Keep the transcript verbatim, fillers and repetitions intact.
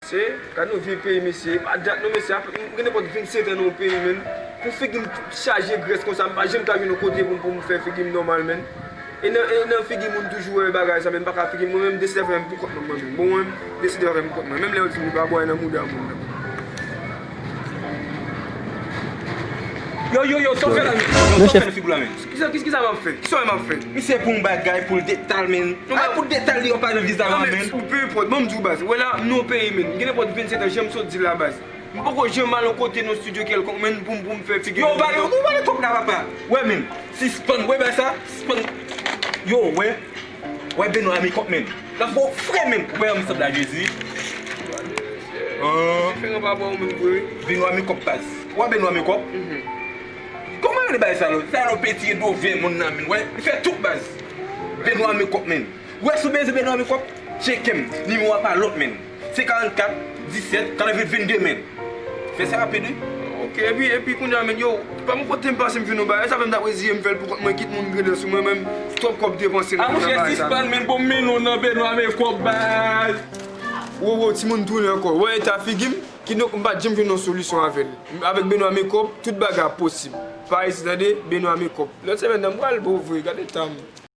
Se, gad yon vye peyi, mesye. E pa dat non, mesye. Ap-, m gen nenpòt vennsenk an nan yon peyi, menn. Pou figi m chaje grès konsa, m pa janm ka jwenn yon kote pou, pou m fè figi m nòmal, menn. E nan, e nan figi moun toujou wè bagay sa, menn. M pa ka figi m, mwen menm, m deside fè m pou kont mwen, mwen menm. Bon, mwen menm, m deside fè m pou kont mwen. Menm lè yo di m li pa bwè nan mouda moun nan. Yo, yo, yo, sa w fè la, menn? Yo, sa w fè nan figi w la, menn? Kisa, kisa, kisa m ap fè? Kisa w wè m ap fè? Misye pou yon bagay, pou l detal, menn. Ay, pou detal li, yo pa nan viza la, menn. Ou pe enpòt, ban m di w baz. Wè la, m nan yon peyi, menn. M gen nenpòt vennsenk an, jan m sot di la, baz. M poko janm al yon kote nan yon estidyo kèlkonk, menn, pou m, pou m fè figi. Yo, ou pale, ou pale kòb la, papa. Wè, menn. Sispann, wè, bay sa. Sispann. Yo, wè. Wè, Benoît Mekòp, menn. L ap ba w fre, menn. Wè, m sanble a Jezi. An. Diferan pa bò ou menm vre. Benoît Mekòp, baz. Wè, Benoît Mekòp. Mhm. Kòman rele bagay sa, lo? Sa, lo, peti e dovè moun nan, menn. Wè, li fè tout, baz. Benoît Mekòp, menn. Wè, si w bezwen Benoît Mekòp, tcheke m. Nimewo a pa lòt, menn. Se karannkat, disèt, katreven, vennde, menn. Fè sa rapid, wi. Ok, epi, epi kounye a, menn, yo, pa m kote m pase m jwenn yon bagay, sa fè m ta reziye m fè l pou kont mwen, kit moun grenn sou mwen, menm twòp kòb depanse nan bagay sa. A, monchè, sispann, menn, bon, m mennen w nan Benoît Mekòp, baz. Wo, wo, timoun tounen ankò. Wè eta figi m, kidonk m pa t janm jwenn yon solisyon avè l. Avèk Benoît Mekòp, tout bagay ap posib. Pa isit, tande, Benoît Mekòp. Lòt semèn nan, m pral ba w vre, gade eta m.